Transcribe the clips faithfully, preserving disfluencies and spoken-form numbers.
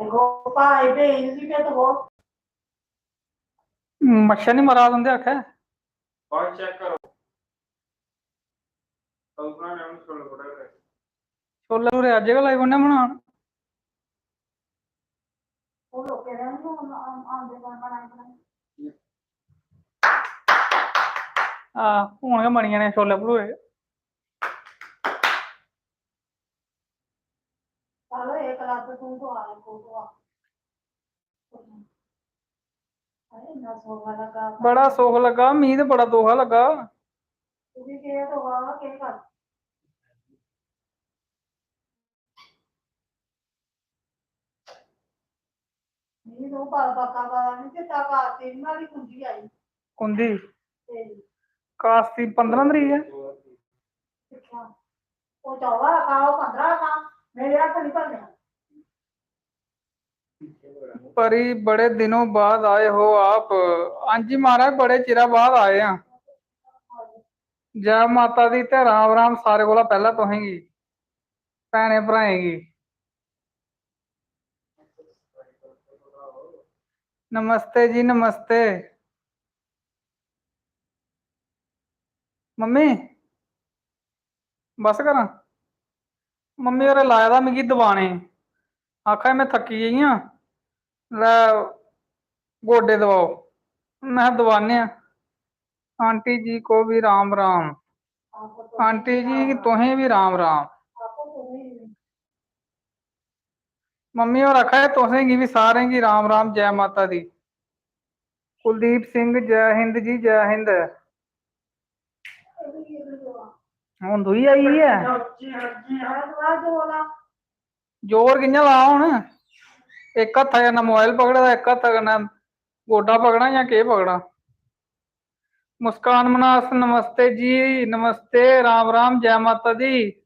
देखो, भाई भेज भी पे तो वो। मच्छर नहीं मरा तुंदे आखै? और चेक करो। कल्पना ने हून छोले भटूरे। छोले भटूरे अज्ज गै लाई बन्ने बनान। हां, हून गै बनी जाने छोले भटूरे। चलो, इक लफ्ज तूं तो आ, तूं तो आ। अरे, इन्ना सौखा लग्गा। बड़ा सुख लग्गा, मी ते बड़ा दोखा लग्गा। तुगी केह् दोखा, केह् गल्ल? मी तो प-, पक्का पता निं, चिट्टा कास्ती दी नुहाड़ी कुंडी आई। कुंदी? तेरी। कास्ती पंदरां तरीक ऐ। दिक्खेआ। ओह् चौदां दा था, ओह् पंदरां दा था। मेरे हत्थ निं भरने। परी, बड़े दिनों बाद आए हो आप। हां जी महाराज, बड़े चिरा बाद आए आं। जै माता दी ते राम राम सारे कोला पैह्लें तुसेंगी, भैनें भ्राएं गी। नमस्ते जी, नमस्ते। मम्मी, बस करां? मम्मी होरें लाए दा मिगी दबाने, आखा दे, "में थक्की गेई आं, लै गोडे दबाओ।" में दबाने आं। आंटी जी को भी राम राम। आंटी जी, तुसें भी राम राम। मम्मी होर आखा दे, "तुसें गी बी सारें गी राम राम, जै माता दी।" कुलदीप सिंह, जै हिंद जी, जै हिंद। हून दूई आई ऐ। जोर कि'यां ला हून? इक हत्था कन्नै मोबाइल पकड़े दा, इक हत्था कन्नै गोडा पकड़ां जां केह् पकड़ां? मुस्कान मनास, नमस्ते जी, नमस्ते, राम राम, जै माता दी।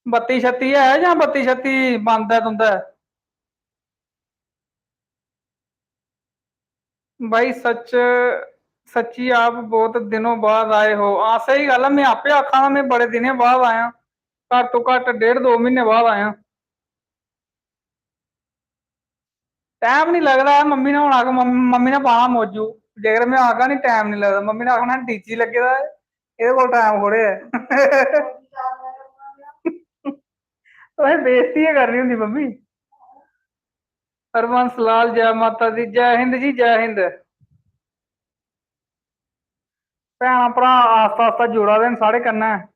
बत्ती शत्ती है जां बत्ती शत्ती बंद ऐ तुं'दै? भाई सच, सच्ची आप बहुत दिनों बाद आए हो। हां, स्हेई गल्ल ऐ, में आपे आखा ना, में बड़े दिनें बाद आया, घट्ट तो घट्ट डेढ़ दो म्हीने बाद आया। टैम निं लगदा ऐ, मम्मी ने हून आख-, मम-, मम्मी ने पाना मौजू, जेकर में आखगा निं टैम निं लगदा, मम्मी ने आखना डीजी लग्गे दा ऐ, एह्दे कोल टैम थोड़े ऐ। तुसें बेइज्जती गै करनी होंदी मम्मी। हरबंस लाल, जै माता दी, जै हिंद जी, जै हिंद। भैनां भ्राऽ आस्ता आस्ता जुड़ा दे न साढ़े कन्नै।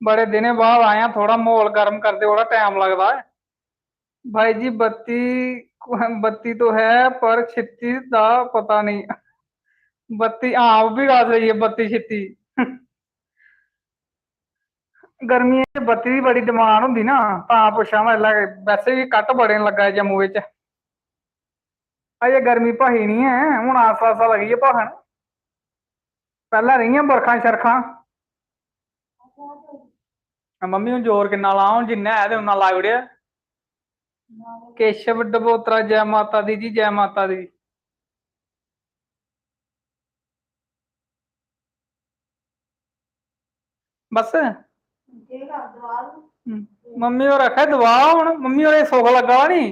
बड़े दिनें बाद आए आं, थोह्ड़ा म्हौल गर्म करदे, थोह्ड़ा टैम लगदा ऐ। भाई जी, बत्ती, बत्ती तो है, पर छिट्टी दा पता नहीं। बत्ती, हां, ओह् बी गल्ल स्हेई ऐ, बत्ती छिट्टी। गर्मियें च बत्ती दी बड़ी demand होंदी ना, तां पुच्छा ना। इसलै वैसे बी कट बड़े न लग्गा दे जम्मू बिच। अजें गर्मी भखी निं ऐ, हून आस्ता आस्ता लगी ऐ भखन। पैह्लें रेहियां बरखां शरखां। मम्मी हून जोर किन्ना लां, हून जिन्ना है ते उन्ना लाई ओड़ेआ। केशव डबोतरा, जै माता दी जी, जै माता दी। बस। हम्म। मम्मी होर आखा दे, "दबा हून।" मम्मी होरें गी सुख लग्गा दा नी,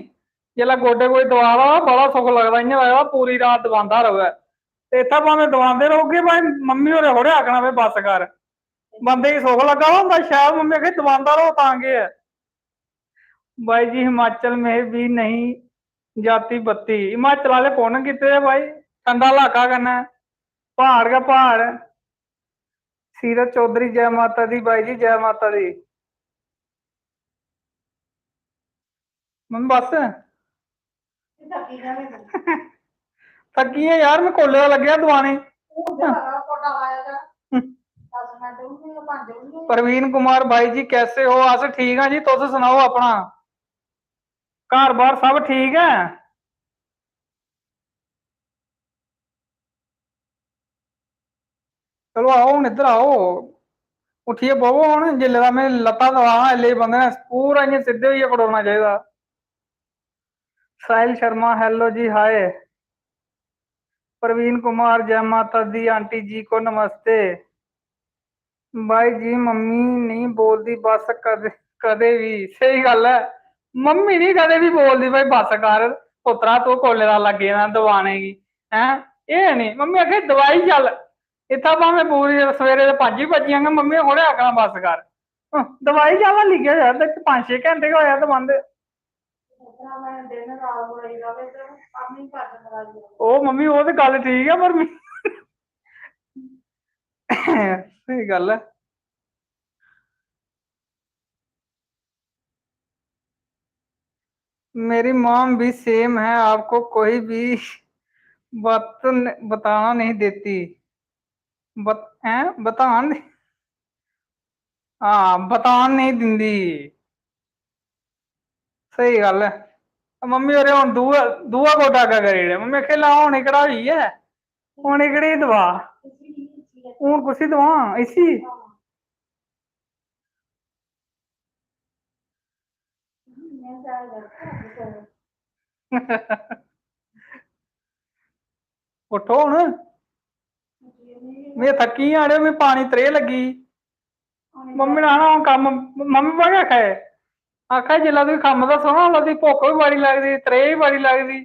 जिसलै गोडे कोई दबा दा होऐ, बड़ा सुख लगदा, इ'यां लगदा पूरी रात दबांदा र'वै। ते इत्थै भामें दबांदे रौह्गे, भाएं मम्मी होरें थोह्ड़े आखना, "भाई बस कर।" बंदे गी सुख लग्गा दा होंदा शैल, मम्मी आखदी, "दबांदा र'वै, तां केह् ऐ?" भाई जी, हिमाचल में भी नहीं जाती बत्ती। हिमाचल आह्ले पुन्न कीते दे भाई, ठंडा लाका कन्नै, प्हाड़ गै प्हाड़। सीरत चौधरी, जै माता दी भाई जी, जै माता दी। मम्मी बस। थक्की गेआ यार, में कोले दा लग्गेआ दुआने। परवीन कुमार भाई जी, कैसे हो? अस ठीक आं जी, तुस सनाओ अपना। घर बार सब ठीक ऐ? चलो आओ, हून इद्धर आओ, उट्ठियै बवो। हून जिसलै दा में लत्तां दबा दा, इसलै बंदे ने पूरा इ'यां सिद्धे होइयै खड़ोना चाहिदा। साहिल शर्मा, hello जी, hi। प्रवीण कुमार, जय माता दी, आंटी जी को नमस्ते। भाई जी, मम्मी नहीं बोलती बस कद-, कदे भी। सही गल्ल ऐ, मम्मी नहीं कदें भी बोलदी, "भाई बस कर, पुत्तरा तू कोले दा लग्गे दा दबाने गी, हैं?" एह् नहीं, मम्मी आखे, "दवाई चल।" इत्थै भामें पूरी सवेरे दे पंज बी बज्जी जाङन, मम्मी ने थोड़े आखना, "बस कर।" हं, दवाई चल, हल्ली केह् होआ, ते पंज छे घैंटे गै होआ दबांदे। ओह् मम्मी, ओह् ते गल्ल ठीक ऐ, पर मी-, स्हेई गल्ल ऐ। मेरी मॉम भी सेम है, आपको कोई भी बात न-, बताना नहीं देती। बत-, हैं? बतान, हां, बतान नहीं दिंदी। स्हेई गल्ल ऐ। मम्मी होरें हुन दूआ, दूआ गोड्डा अग्गै करी ओड़ेआ। मम्मी आखै, "लै, हुन एह्कड़ा होई गेआ, हुन एह्कड़े गी दबा।" हुन कुसी दबां? इसी? उठो हुन, में थक्की आं अड़ेओ, में पानी त्रेह् लग्गी। मम्मी ने आखना, "हुन कम्म।" मम्मी पता केह् आखा दे? आखा दे, "जिसलै तुगी कम्म दस्सो ना, उसलै तुगी भुक्ख बी बड़ी लगदी, त्रेह् बी बड़ी लगदी।"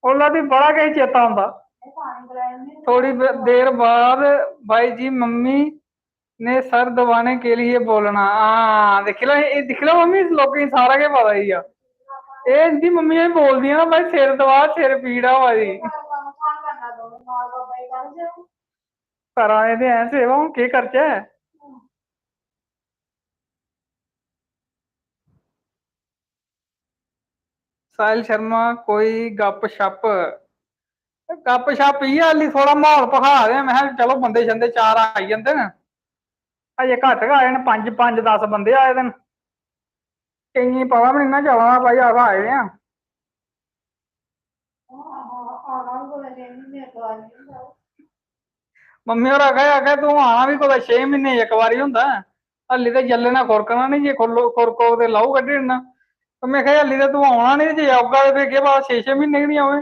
उसलै ते बड़ा किश चेता औंदा। थोड़ी ब-, देर बाद भाई जी मम्मी ने सर दबाने के लिए बोलना। हां, दिक्खी लैओ, एह् दिक्खी लैओ मम्मी, लोकें गी सारा गै पता होई गेआ। एह् इंदी मम्मियां बी बोलदियां ना, "भाई सिर दबा, सिर पीड़ होआ दी।" करा दे ते हैं सेवा, हून केह् करचै? साहिल शर्मा, कोई गपशप? गपशप इ'यै, हाल्ली थोह्ड़ा म्हौल भखा दे, में हा चलो बंदे शंदे चार आई जंदे न, अजें घट्ट गै आए न, पंज, पंज दस बंदे आए दे न, केइयें गी पता बी निं ना चला दा भाई अस आए दे आं। मम्मी होर आखा दे, आखा दे, "तूं आना बी कुतै छे म्हीने इक बारी होंदा ऐ, हल्ली ते जल्ले ने खुरकना निं, जे खुरलो-, खुरकोग ते लहू कड्ढी ओड़ना।" ते में आखेआ, "हल्ली ते तूं औना निं, जे औगा ते फिर केह् पता छे छे म्हीने गै निं आवै।"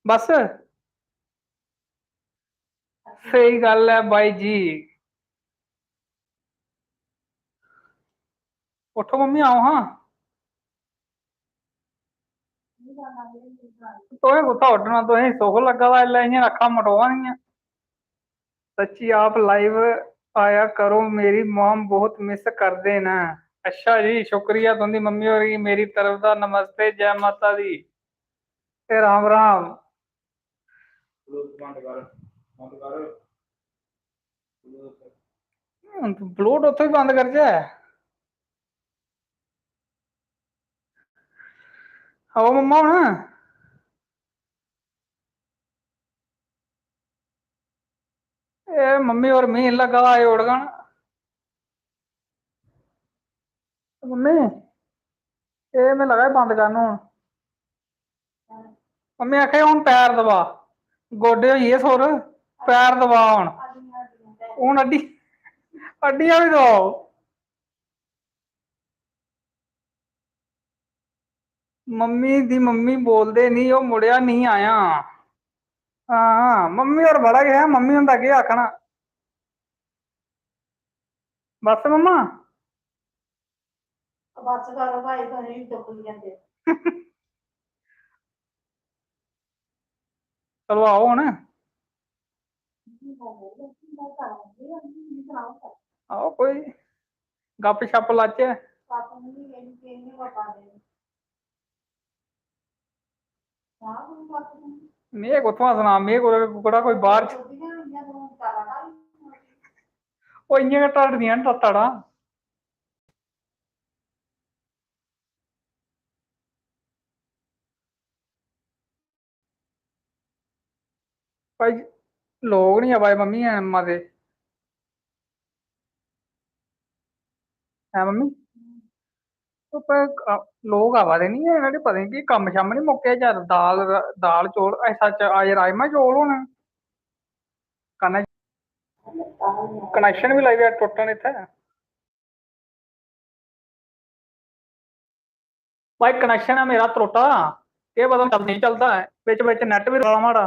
बस। स्हेई गल्ल ऐ बाई जी। उठो मम्मी, आओ हां। तुसें कुत्थै उड्डना, तुसें सुख लग्गा दा इसलै, इ'यां अक्खां मटोआ दियां। सच्ची आप लाइव आया करो, मेरी मॉम बहुत मिस करदे न। अच्छा जी, शुक्रिया तुं'दी मम्मी होरें गी मेरी तरफ दा नमस्ते, जै माता दी ते राम राम। हून ब्लूटुथ बी बंद करचै? आओ मम्मा हुन। ए मम्मी होर मी लग्गा दा एह् उड़गन। मम्मी, एह् में लगा बंद करन हून। मम्मी आखे, "हून पैर दबा, गोडे होई गे सुर, पैर दबा हून, हून अड्डी, अड्डियां बी दबाओ।" मम्मी दी मम्मी बोलदे निं, ओह् मुड़ेआ निं आया। हां, मम्मी होर बड़ा गै ऐ, मम्मी हुंदा केह् आखना। बस मम्मा। बस करो भाई, तुसें बी चुक्की जंदे। चलो आओ हून। आओ कोई गपशप लाचै। में कुत्थुआं सनां, में कुतै कुकड़ा कोई बाह्र च, ओह् इ'यां गै ढलदियां न तड़ा। भाई, लोक निं आवा दे मम्मी हैन मते। हैं मम्मी? ओह् पर, अ, लोक आवा दे निं हैन, ते पता निं कि कम्म शम्म निं मुक्केआ, जां दाल, दाल चौल, ऐ सच्च, अज्ज राजमा चौल होने। कन्नै connection बी लगदा टुट्टन इत्थै। भाई, connection ऐ मेरा त्रुट्टा दा, केह् पता चल-, नेईं चलदा ऐ, बिच बिच net बी रौला माड़ा।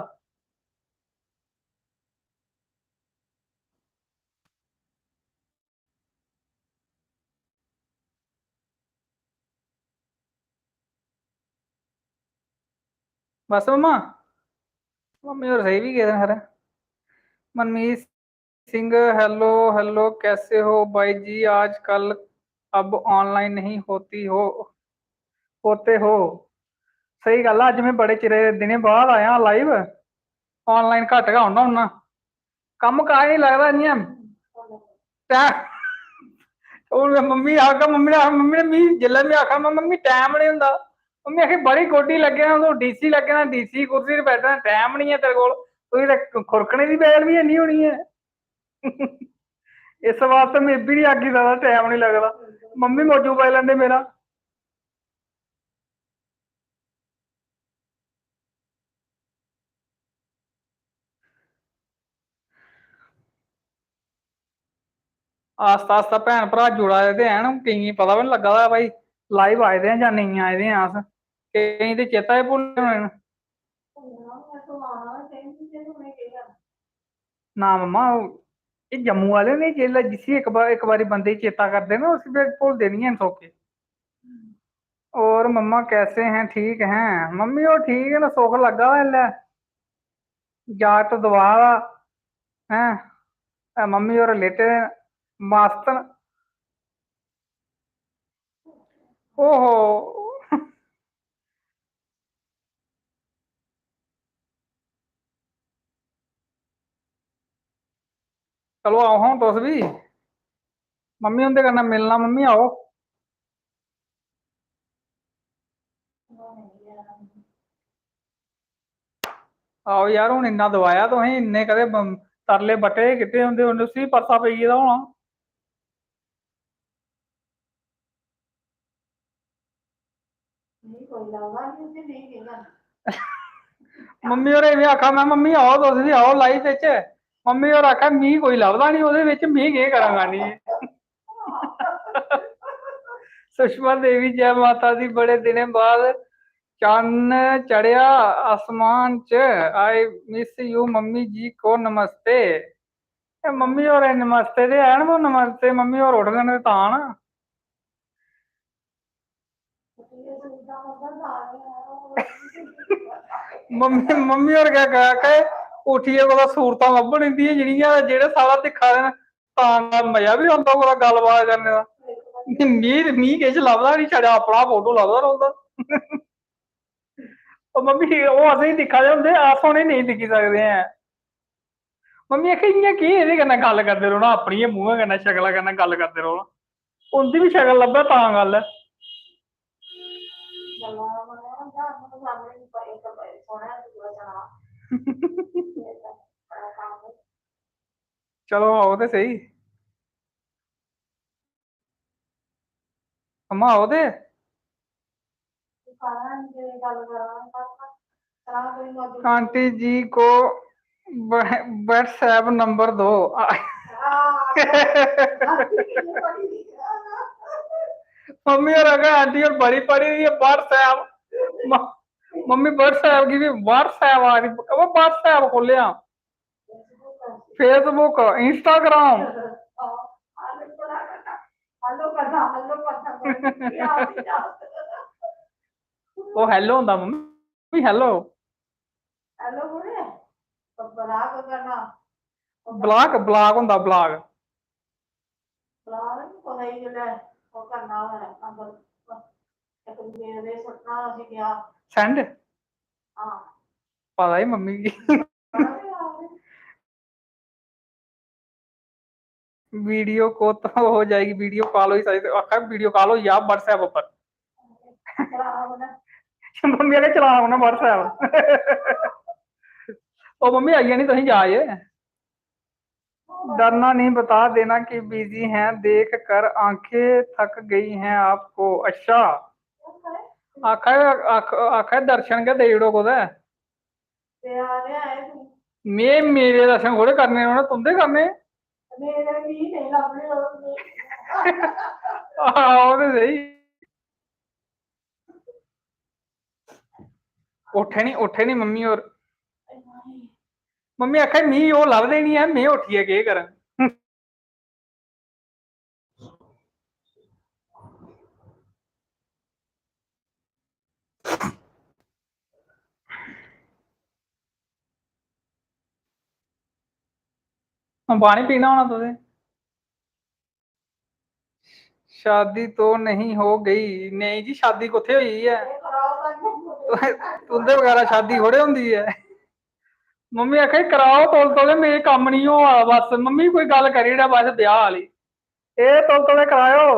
बस मम्मा, मम्मी होर सेई बी गेदे न खरै। मनमीत सिंह, हेलो हेलो, कैसे हो भाई जी? आजकल अब ऑनलाइन नहीं होती हो, होते हो? स्हेई गल्ल ऐ, अज्ज में बड़े चिरे दिनें बाद आया लाइव। ऑनलाइन घट्ट गै औन्ना होन्ना, कम्म काज निं लगदा इ'यां। टै-, हून में मम्मी आखगा, मम्मी ने आख-, मम्मी ने मी, जिसलै में आखा, "मम्मी, टैम निं होंदा।" मम्मी आखी, "बड़ी गोड्डी लग्गे दा, तूं डीसी लग्गे दा, डीसी कुर्सी पर बैठे दा, टैम निं ऐ तेरे कोल, तुगी ते खुरकने दी बैल बी हैन्नी होनी ऐ।" इस बास्तै में इब्बी निं आखी सकदा, टैम निं लगदा। मम्मी मौजू पाई लैंदे मेरा। आस्ता आस्ता भैन भ्राऽ जुड़ा दे ते हैन, केइयें गी पता बी निं लग्गा दा भाई live आए दे आं जां नेईं आए दे आं अस। केईं ते चेता गै भुल्ली होने न। ना मम्मा, ओह्, एह् जम्मू आह्ले ने, जिसलै, जिसी इक बार, इक बारी बंदे गी चेता करदे ना, उसी फिर भुलदे निं हैन सौखे। "और मम्मा कैसे हैं, ठीक हैं?" मम्मी होर ठीक न, सुख लग्गा दा इसलै, जागत दवा दा, हैं? ते मम्मी होर लेटे दे न, मस्त न। ओहो। चलो आओ हां तुस बी, मम्मी हुंदे कन्नै मिलना, मम्मी आओ। आओ यार, हुन इन्ना दबाया तुसें, इन्ने कदें ब-, तरले बट्टे कीते होंदे, उन्ने उसी परसा पेई गेदा होना। मम्मी होरें बी आखा, मैं, "मम्मी आओ, तुस बी आओ live बिच।" मम्मी होर आखा, "मी कोई लभदा निं ओह्दे बिच, मी केह् करां गानी?" सुषमा देवी, जय माता दी, बड़े दिनें बाद चन्न चढ़ेआ आसमान च। I miss you मम्मी जी को नमस्ते। ए मम्मी होरें नमस्ते ते हैन, पर नमस्ते मम्मी होर उठङन ते तां ना। मम्मी, मम्मी होर केह् आखा दे, उट्ठियै कुतै सूरतां लब्भन इंदियां जेह्ड़ियां, जेह्ड़े सारा दिक्खा दे न, तां मजा बी औंदा कुतै गल्लबात करने दा। मी, मी किश लभदा निं, छड़ा अपना फोटो लभदा रौंह्दा। ओह् मम्मी, ओह् असेंगी दिक्खा दे होंदे, अस उ'नेंगी नेईं दिक्खी सकदे हैं। मम्मी आखै, "इ'यां केह् एह्दे कन्नै गल्ल करदे रौह्ना, अपनी गै मुंहै कन्नै, शकला कन्नै गल्ल करदे रौह्ना? उं'दी बी शकल लब्भै तां गल्ल ऐ।" चलो, आओ ते सेही। अम्मा, आओ ते। आंटी जी को ब-, WhatsApp नंबर दो। मम्मी होर आखा, "आंटी होर बड़ी पढ़ी दी ऐ, WhatsApp।" म-, मम्मी WhatsApp गी बी WhatsApp आ दी, ओह् WhatsApp खोह्लेआ। Facebook, Instagram। ओह् hello होंदा मम्मी, hello। Block, block होंदा, block। Send? पता ही मम्मी गी। वीडियो को तो हो जाएगी, वीडियो कॉल होई सकदी, आखा वीडियो कॉल होई जा WhatsApp उप्पर। मम्मी आह्ले चलाना पौना WhatsApp। ओ मम्मी आई जानी तुसें जाच। डरना नहीं, बता देना कि बिजी हैं, देख कर आंखें थक गई हैं आपको। अच्छा, आखा, आख-, आखा दर्शन गै देई ओड़ो कुतै। में, मेरे दर्शन थोड़े करने, उ'नें तुं'दे करने। आहो, ते स्हेई। उट्ठे निं, उट्ठे निं मम्मी होर। मम्मी आखा, "मी ओह् लभदे निं ऐ, में उट्ठियै केह् करां?" पानी पीना होना तुसें। शादी तो नहीं हो गई? नेईं जी, शादी कुत्थै होई ऐ? तुं'दे बगैरा शादी थोड़े होंदी ऐ। मम्मी आखा दी, "कराओ तौले तौले, मेरे कम्म निं होआ दा बस।" मम्मी कोई गल्ल करी ओड़ै बस ब्याह् आह्ली। "ए, तौले तौले कराओ।"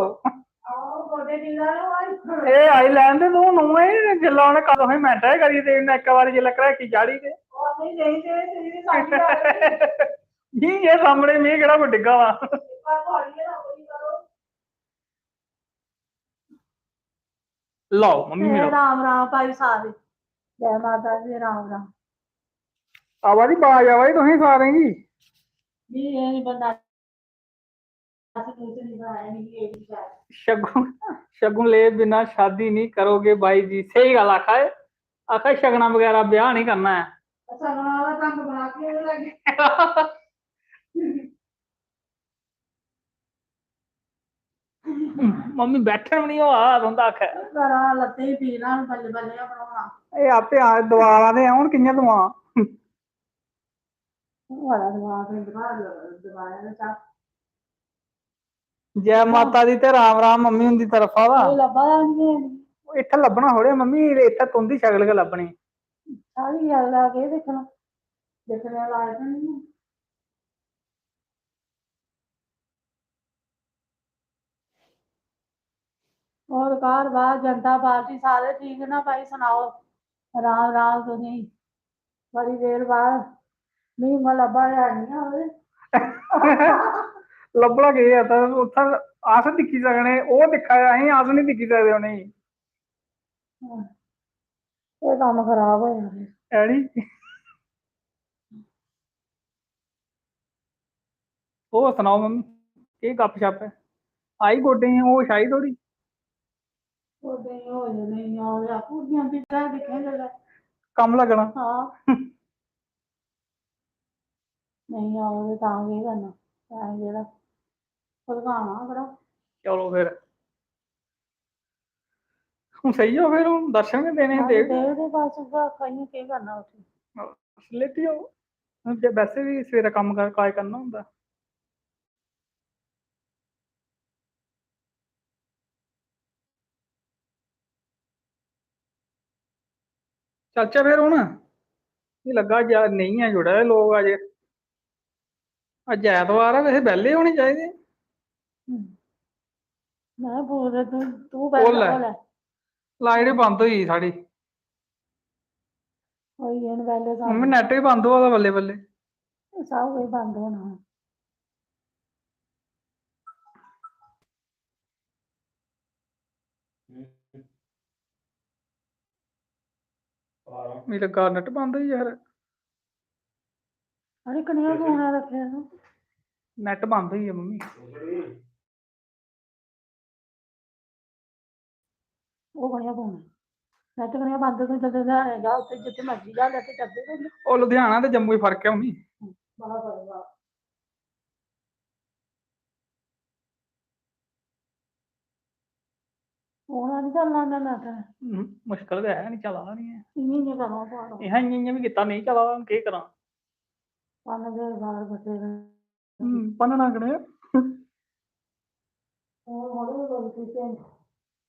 "ए, आई लैन दे तूं, नूंह् ऐ, जिसलै उ'नें कम्म तुसें मैंटें गै करी देई ओड़ना, इक्कै बारी जिसलै घराटी चाढ़ी ते।" "मी एह् सामने, मी केह्ड़ा कोई डिग्गा दा?" लओ, मम्मी ए, मेरा। राम राम भाई सारे। जय माता दी, राम राम। आवा दी बाज, आवा दी तुसें सारें गी? जी, एह् निं बनदा। अस कुछ निं बनाया, मिगी एह् निं चाहिदा। शगुन, शगुन ले बिना शादी नहीं करोगे भाई जी। स्हेई गल्ल आखा दे। आखा दे, शगना बगैरा ब्याह् निं करना ऐ। सगना आह्ला ढंग बना के लगे। मम्मी बैठन बी निं होआ दा तुं'दा आखै। घरा लत्तें गी पीड़ां न, बल्लें बल्लें गै बनाना। एह् आपे आ, दवा ला दे, हून कि'यां दवा? होआ दा दवा, फिर दवा, दवा ने चा। जै माता दी ते राम राम मम्मी हुंदी तरफा दा। कोई लब्भा दा निं ऐ। इत्थै लब्भना थोड़े मम्मी, इत्थै तुं'दी शक्ल गै लब्भनी। सारी गल्ल ऐ, केह् दिक्खना? दिक्खने दा लाज ते निं ऐ। होर घर बाह्र जनता पार्टी सारे ठीक न भाई, सनाओ? राम राम तुसेंगी। बड़ी देर बाद मी उ'आं लब्भा दे है निं ऐ ओह्दे। लब्भना केह् ऐ, तां उत्थै अस दिक्खी सकने, ओह् दिक्खा दे असेंगी, अस निं दिक्खी सकदे उ'नेंगी। हां। एह् कम्म खराब होएआ फिर। है नी? होर सनाओ मम्मी, केह् गपशप ऐ? आई गोड्डें गी होश आई थोह्ड़ी? गोड्डें गी होश नेईं आवै, आपूं दियां पिच्छें दिक्खें जेल्लै। कम्म लग्गना। हां। नेईं आवै ते तां केह् करना? तां जेह्ड़ा भुलकाना ओह्कड़ा। चलो फिर। हून सेई जाओ फिर, हून दर्शन गै देने हे, हां, देई ओड़ो। देई ओड़ो बस, उ'ऐ आक्खा दी आं, केह् करना उत्थै? लेटी जाओ। हून ते वैसे बी सवेरै कम्म कर-, काज करना होंदा। चलचै फिर हून। मिगी लग्गा अज्ज नेईं ऐ जुड़े दे लोक अज्ज। अज्ज ऐतवार ऐ, वैसे बेह्ले होने चाहिदे। हम्म। में बोल, तू, तू पैह्लें बोल। बोल। लाइट बी बंद होई गेई साढ़ी। होई गे न पैह्लें सारे। मम्मी, नैट बी बंद होआ दा बल्लें बल्लें। एह् सब किश बंद होना हून। मेरा घर नैट बंद होई गेआ खरै। अरे, कनेहा फोन ऐ रक्खे दा तूं? नैट बंद होई गेआ, मम्मी। ओह् कनेहा फोन ऐ? नैट कनेहा बंद? तूं जदूं लुधियाने जा, उत्थै जित्थै मर्जी जा, नैट चलदे रौंह्दे। ओह् लुधियाना ते जम्मू च फर्क ऐ, मम्मी। बड़ा फर्क ऐ। हून निं चलना इन्ना नैट। हम्म, मुश्कल गै ऐ, निं चला दा निं ऐ। इ'यां इ'यां करना पौना। इ'यां इ'यां इ'यां बी कीता, नेईं चला दा, हून केह् करां? कन्न दे बाल बच्चे दे। हम्म, भन्नना कनेहा? हून थोह्ड़े लोक सीते न।